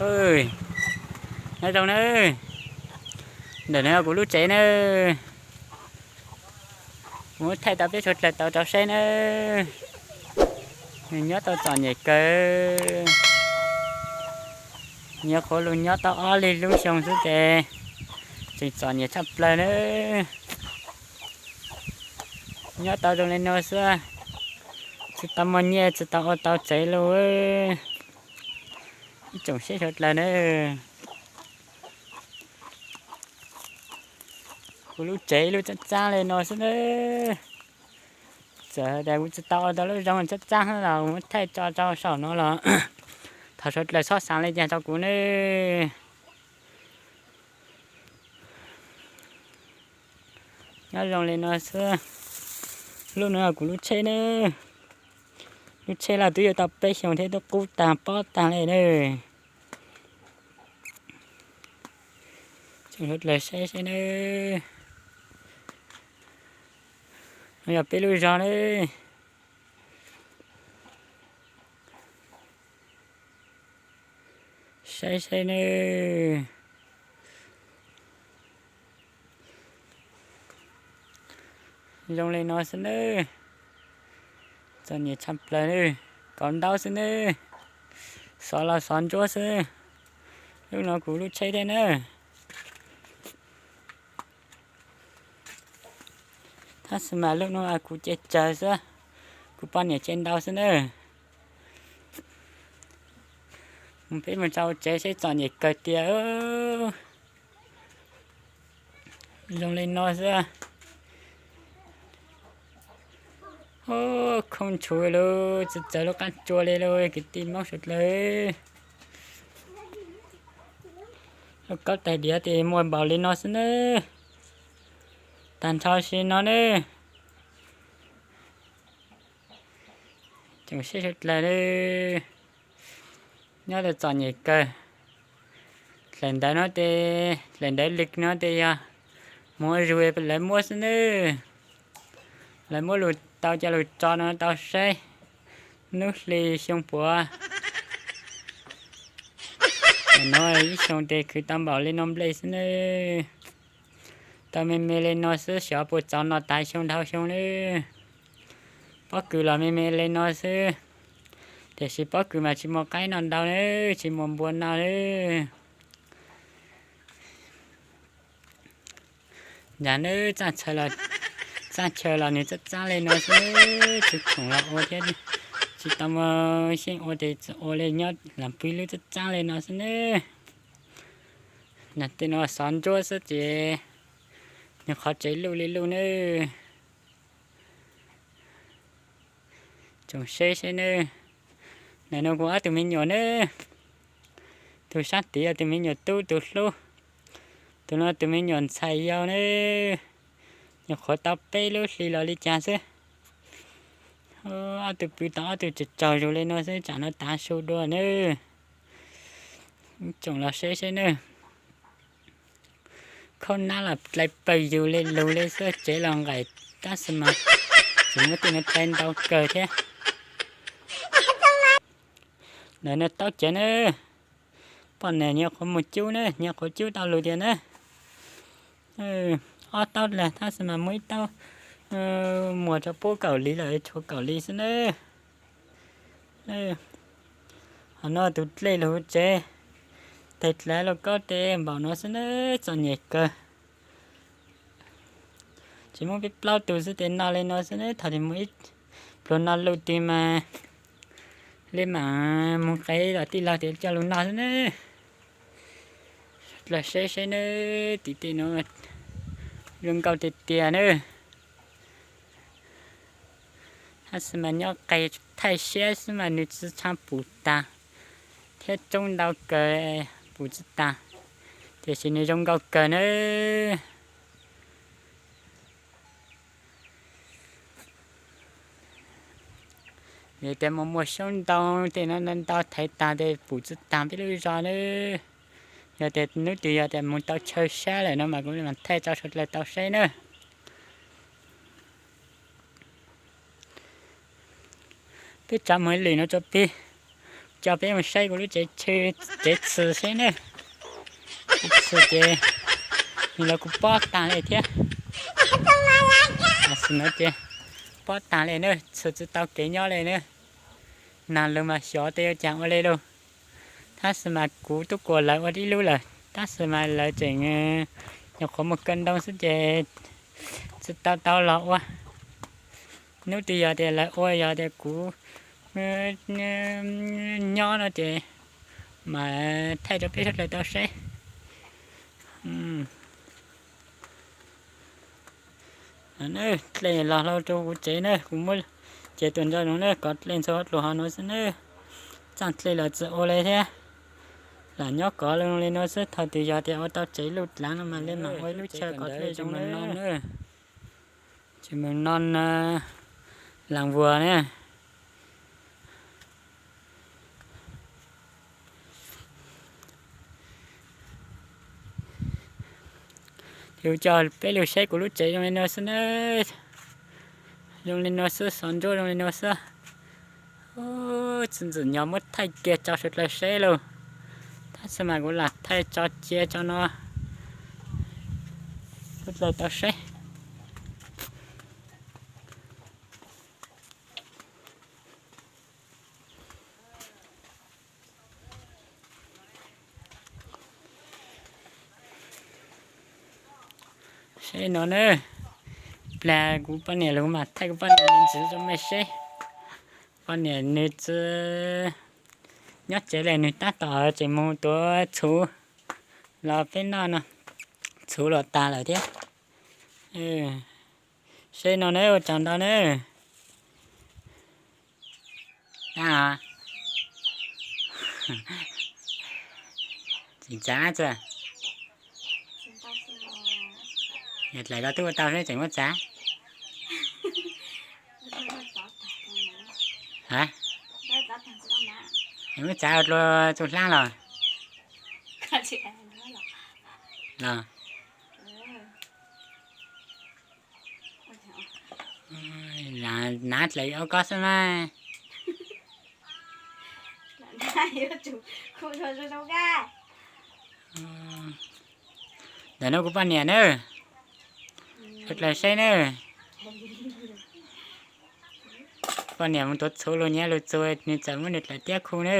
Nyob zoo nawb, ntawm no kuv lub tsev nawb. Kuv muab thaij tau peb suav dlawg tau rau saib nawb. Nws nyob tau txom nyem kawg. Nyob qhuav lug nyob tau ob lig lub xyoo xwb ces tseem txom nyem tshaj plaws nawb. Nyob tau zoo li no xwb, tsis tau muaj nyiaj tsis tau ua tau tsev lauj. Ib tsoom saib suav dlawg nawb, kuv lub tsev ib lub txaab txaab li no xwb nawb. Txawm tias kuv tsis tau ua tau lub zoo txaab txaab los kuv muab thaij tso rau saum no los thov suav dlawg txhob xaav li cas rau kuv nawb. Nyob zoo li no xwb. Lub no kuv lub tsheb nawb. Lub tsheb los twb yuav tau peb xyoos thiab twb qub tag pob tag li nawb. Tsoom suav dlawg saib saib nawb. No yog peb lub zog nawb. Saib saib nawb. Zoo li no xwb nawb. Txom nyem tshaj plaws nawb. Kauv ntaub xwb nawb. Xov los xov ntsuab xwb. Lub no kuv lub tsheb thiab nawb. Tab sis mas lub no kuv ces tsawg xwb, kuv poj niam ces ntau xwb nawb. Mus peb mus tso tsev seb txom nyem kawg tiag. Zoo li no xwb. Khoob ntshuv lauj, tsis txawv lub qab tsua li lauj kwv tij Hmoob suav dlawg. Lub kaub tais diav ces muaj npaum li no xwb nawb. Tag nrho si no nawb. Tsoom saib suav dlawg nawb, nyob tau txom nyem kawg. Dlaim ntawv no ces, dlaim ntawv lwm no ces yog mus ua zug lawv muab xwb nawb. Lawv muab lug tau coj lug tso no tau saib hnub hli xyoo puav. Nim no ib xyoo ces khwv tau npaum li no nplej xwb nawb. Tau me me li no xwb xyov puas txaus no tas xyoo dhau xyoo nawb. Pob kws los me me li no xwb, tiam sis pob kws mas tsis muaj qaib noj ntau nawb, tsis muaj npua noj nawb. Nrad nawb, txaj chaw los nws txaab txaab li no xwb, tsis khoom los ua thiab, tsis tau muaj xyeej ua ces txawm ua li nyob lam pw lub txaab txaab li no xwb nawb. Tej no xov ntsuab xwb ces nws qhov tsev luj li luj nawb. Tsoom saib saib nawb, ntawm no kuv ob tug me nyuam nawb. Tus sab tid yog tus me nyuam tub tus hlub, tus no tus me nyuam ntxhais yau nawb. Nyuam qhuav tau peb lub hli los li cas xwb. Ob tug pw tau ob tug tsaug tsaug zug li no xwb, tsam no tav su dua nawb. Tsoom los saib saib nawb. Khaub nab los dlai pawg yus li lug li xwb, tsev los nqaim tab sis mas tseem muab tej no dlai ntau kawg thiab. Ntawm no taub cev nawb, poj niam nyuam qhuav mus cub nawb, nyuam qhuav cub tau lug tiag nawb. Ob taub dlawg tab sis mas muaj ib taub muag rau pub kaum li lawm, tshuav kaum li xwb nawb. Qhov no tus dlej lug tsev, tes dlav lauj kaub tes npaum no xwb nawb, txom nyem kawg. Tsis muaj peb plaub tug xwb tes noj li no xwb nawb, thaum twg mus ib pluag noj luj twg mas li mam mus qev los tij laug tias coj lug noj xwb nawb. Dlawg saib saib nawb, tim tej no zoo nkauj tiag tiag nawb. Tab sis mas nyob qes thaij siab xwb mas nws tsis tshua pum tag, thiab tsoob ntau kawg pum tsis tag, tiam sis nws zoo nkauj kawg nawb. Yog tias mus muag xyoob ntoo tej no ntau thaiv tag tes pum tsis tag peb lub zos nawb. Yog tias hnub twg yog tias mus tau chaw sab lawm no mas kuv mam thaij tso suav dlawg tau saib nawb. Peb tsav mus ib lwm no tso pig, Coj peb mus saib kuv lub tsev, tsev txhwm seb nawb. Tsev txhwm ces nws los kuj pob tag li thiab. Tam sim no ces pob tag li nawb, txhwm tsis tau kev nyob li nawb. Nag lug mas xyov tej yuav cas ua li lauj. Tab sis mas kuv twb kuas lawv ua ib lub lawm, tab sis mas lawv tseem nyuam qhuav mus kaw ntoo xwb ces tsis tau tau los ua. Hnub twg yog tias lawv ua, yog tias kuv nyob no ces mas thaij rau peb sawv daws tau saib. Dlej los hlau rau kuv tsev na, kuv muab ces tuam ntso no na, kov dlej ntxhua dluas hov no xwb na. Txaj dlej los tsis ua li thiab, lam nyob kov li no xwb. Thaum twg yog tias ua tau tsev lub dlav no mas li mam ua ib lub chaw kov dlej zoo no na. Tsev mầm non Làng Vua na. Ces coj peb lug saib kuv lub tsev zoo li no xwb na. Zoo li no xwb, xov ntsuab zoo li no xwb. Tsis ntxim nyog muab thaij kiag tso sawv dlawg saib lauj. Tab sis mas kuv lam thaij tso cia tso no sawv dlawg tau saib. Saib no na, plag kuv poj niam los kuv mam thaij kuv poj niam nws ntxiv rau mej saib. Poj niam nws tsis nyob tsev li, nws tab tom tseem mus tuav txhuv los peb noj no, txhuv los tas lawm thiab. Saib no na, ua tsaug ntau na. Tseem txav tsi? Yog dlaim koj twb ua tau tseem muab txav? Ha? Muab txav ua dlua txuj hlab los? Los nav dlaim ua koj xwb mas. Ntawm no kuv poj niam na, sawv dlawg saib na. Poj niam mus tuav txhuv lug nyiav lug txug nws txawm muab nws dlaim tiab khu na.